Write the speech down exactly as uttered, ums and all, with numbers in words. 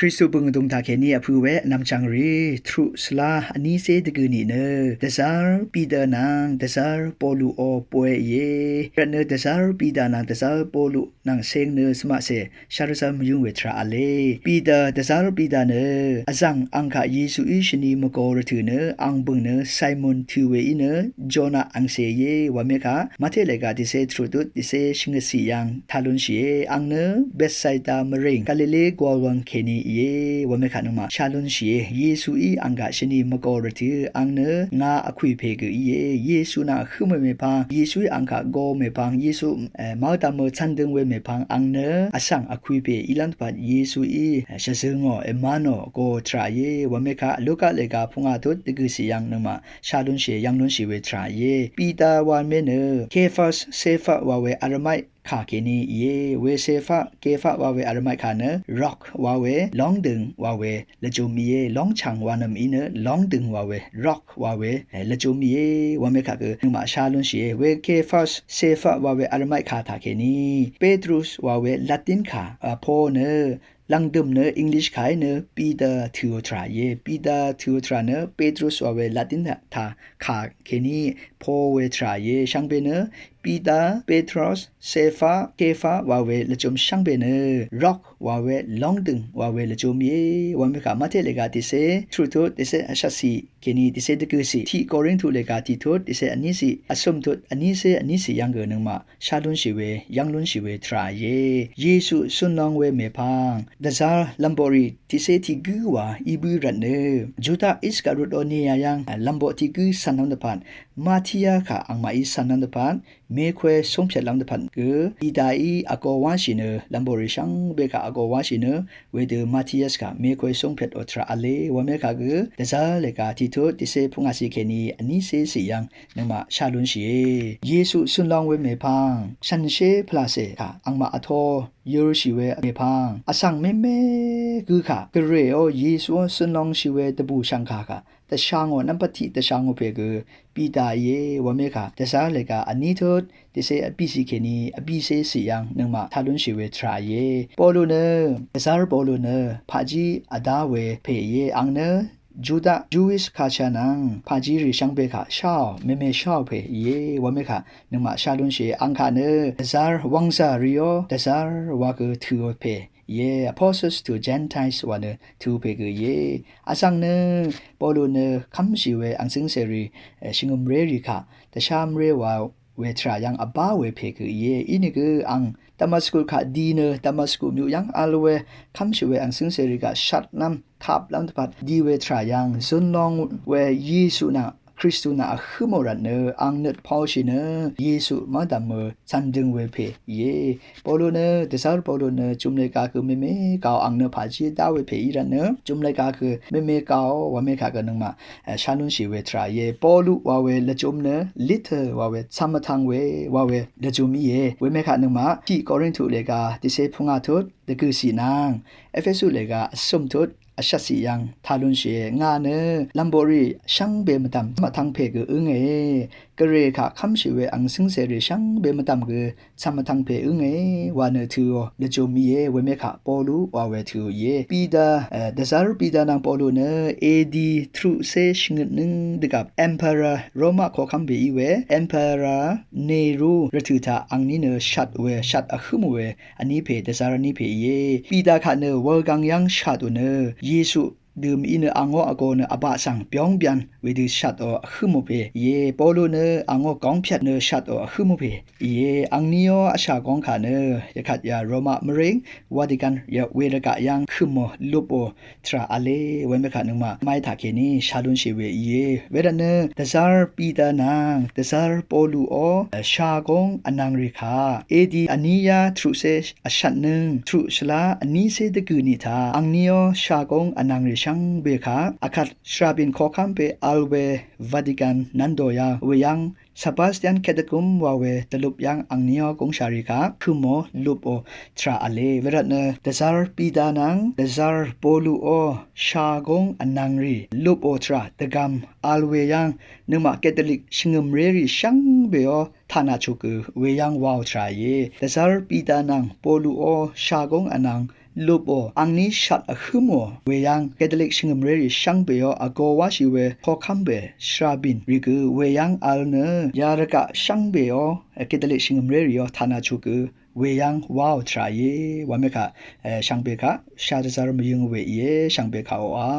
Kristu bø̀ng vdùng taq kèní vpø̄ we vnvm chv̀ng rì truq svlá vnícé dvgø̀ nìnø dvzv́r Piter nvng dvzv́r Polu ó bóy íe. Rvtnø dvzv́r Piter nvng dvzv́r Polu nvng ceng nø svmaqcè shvrvzv́r mvyǿng we tvrà v̄le. Piter, dvzv́r Piter nø vzv̀ng ang kaq Yesuí shvni mvgō rvtø̀ nø ang bø̀ng nø Simon tø̄ we í nø Jona angcè íe wa mekaq Mate lèga tiqcé truq tut tiqcé shvngøt ciq yv̀ng taq lúnshìe. Ang nø Betsaida mvrìng Galile gwalwv̄ng kèní íe wa mekaq nøngmaq shá lúnshìe. Yesuí ang kaq shvni mvgō rvtø̀ ang nø ngà vkwì pè gø íe. Yesu nvng vhǿm we mèpvng, Yesuí ang kaq gō mèpvng, Yesu mvdv̀m mø cv̀ndøng we mèpvng ang nø vsv̀ng vkwì pè ílv́m dvpvt Yesuí shvzø̄ ngò èmá nò gō tvrà íe wa mekaq Luka lèga pungà tut dvgø̀ ciq yv̀ng nøngmaq shá lúnshì yv̀ng lúnshì we tvrà íe. Piter wa mé nø Kefas, Sefa wa we Aramai kà kèní íe. We Sefa, Kefa wa we Aramai kà nø rock wa we lóngdø̀ng wa we lvjø̄m íe. Lóngchv̀ng wa nvm í nø lóngdø̀ng wa we rock wa we lvjø̄m íe wa mekaq gø nøngmaq shá lúnshìe. We Kefas, Sefa wa we Aramai kà taq kèní Petrus wa we Latin kà Paul nø lv̀ngdø̀m nø English kà í nø Piter tø̄ tvrà íe. Piter tø̄ tvrà nø Petrus wa we Latin taq kà kèní Paul we tvrà íe. Shvngbe nø Piter, Petrus, Sefa, Kefa wa we lvjø̄m shvngbe nø rock wa we lóngdø̀ng wa we lvjø̄m íe wa mekaq Mate lèga tiqcé truq tut tiqcé vshvt ciq kèní tiqcé dvgø̀ ciq, tiq Korintu lèga tiq tut tiqcé vní ciq, vsø̀m tut vnícé vní ciq yv̀ng gø nøngmaq shá lúnshì we yv̀ng lúnshì we tvrà íe. Yesu cun long we mèpvng dvzv́r lv̀mboqrì tiqcé tiq gǿ wa í bǿ rvtnø Juda Iskariot ó nìyà yv̀ng lv̀mboq tiq gǿ cv̀nlv́m dvpvt Matias kà angmaqí cv̀nlv́m dvpvt mekwe sóngpyvtlv́m dvpvt gø Piterí vgō wáshì nø lv̀mboqrì shvngbe kà vgō wáshì nø wedø Matias kà mekwe sóngpyvt ó tvrà v̄le wa mekaq gø dvzv́r lèga tiq tut tiqcé pungà ciq kèní vnícé ciq yv̀ng nøngmaq shá lúnshìe. Yesu cun long we mèpvng shànshér pvlàcè kà angmaq vtō yørshì we mèpvng vsv̀ng mémé gø̄ kà Gvray ó Yesu ó cun longshì we dvbù shv̀ngkà kà dvsha ngò nv́mpvt tiq dvsha ngò pè gø Piter íe wa mekà dvzv́r lèga vní tut tiqcé vbìciq kèní vbìcé ciq yv̀ng nøngmaq taq lúnshì we tvrà íe. Polu nø, dvzv́r Polu nø paqjí vdá we pè íe. Ang nø Juda, Jewish culture nvng paqjírì shvngbe kà sháò, mèmè sháò pè íe wa mekà nøngmaq shá lúnshìe. Ang kà nø dvzv́r wv̀ngzà rì ó dvzv́r wa gø tø̄ò pè íe. Apostles to Gentiles wa nø tø̄ò pè gø íe. Vsv̀ng nø Polu nø kv́mshì we ang cǿngcèrì shvngø̀mrérì kà dvshá mvré wa we tvrà yv̀ng vbá we pè gø íe. Inìgø ang Damaskus kà di nø Damaskus myuq yv́ng vl we kv́mshì we ang cǿngcèrì kà shvtlv́m kaplv́m dvpvt di we tvrà yv̀ng cun long we Yesu nvng Kristu nvng vhǿmò rvtnø ang nøt pàóshì nø Yesu mvdv̀m mø cv̀ndøng we pè íe. Polu nø, dvzv́r Polu nø jumlè gagø mèmè gàò ang nø paqjí vdá we pè í rvtnø jumlè gagø mèmè gàò wa mekà gø nøngmaq shá lúnshì we tvrà íe. Polu wa we lvjø̄m nø little wa we cv̀m vtv̄ng we wa we lvjø̄m íe. We mekà nøngmaq tiq Korintu lèga tiqcé pungà tut dvgø̀ ciq nvng Epesu lèga vsø̀m tut vshvt ciq yv̀ng taq lúnshìe. Ngà nø lv̀mboqrì shvngbe mvdv̀m cv̀m vtv̄ng pè gø ǿngàe. Gvray kà kv́mshì we ang cǿngcèrì shvngbe mvdv̀m gø cv̀m vtv̄ng pè ǿngàe wa nø tø̄ò lvjø̄m íe. We mekà Polu wa we tø̄ò íe. Piter, dvzv́r Piter nvng Polu nø A D truqcé shvngøt nǿng dvgvp Emperor Roma koqkv́m pè í we Emperor Neru rvtø̀ taq angní nø shvt we shvt vhǿmò we vní pè dvzv́r vní pè íe. Piter kaq nø wurgang yv́ng shvtò nø Yesu dø mv-í nø angó vgō nø vbaq svng byóng byan wedø shvtò vhǿmò pè íe. Polu nø angó góng pyvt nø shvtò vhǿmò pè íe. Angní ó vshà góng kà nø yvkvt ya Roma mvríng Vatican ya we rvgaq yv́ng kø̀mò lupò tvrà v̄le. We mekà nøngmaq maí taq kèní shá lúnshì we íe. Wervtnø dvzv́r Piter nvng dvzv́r Polu ó shagóng vnvng rì kà A D vní yá truqcé vshvt nǿng truq shvlá vnícé dvgø̀ nì taq angní ó shagóng vnvng rì shvngbe kà akvt shvràbìn koqkv́m pè vl we Vatican nvndò ya we yv́ng Sebastian Catacomb wa we dvlup yv́ng angní ó gúngshà rì kà kø̀mò lupò tvrà v̄le. Wervtnø dvzv́r Piter nvng dvzv́r Polu ó shagóng vnvng rì lupò tvrà dvgvm vl we yv́ng nøngmaq Katolik shvngø̀mrérì shvngbe ó taq nàchuk gø we yv́ng waò tvrà íe. Dvzv́r Piter nvng Polu ó shagóng vnvng lupò angní shvt vhǿmò weyv́ng Catholic shvngø̀mrérì shvngbeò vgo wáshì we koqkv́m pè shvrabìn rì gø weyv́ng vl nø yarvgaq shvngbeò Catholic shvngø̀mrérìò taqnà chu gø weyv́ng wáò tvrà íe. Wamekaq shvngbe kaq shadvzvr mvyøng we íe. Shvngbe kaq oqà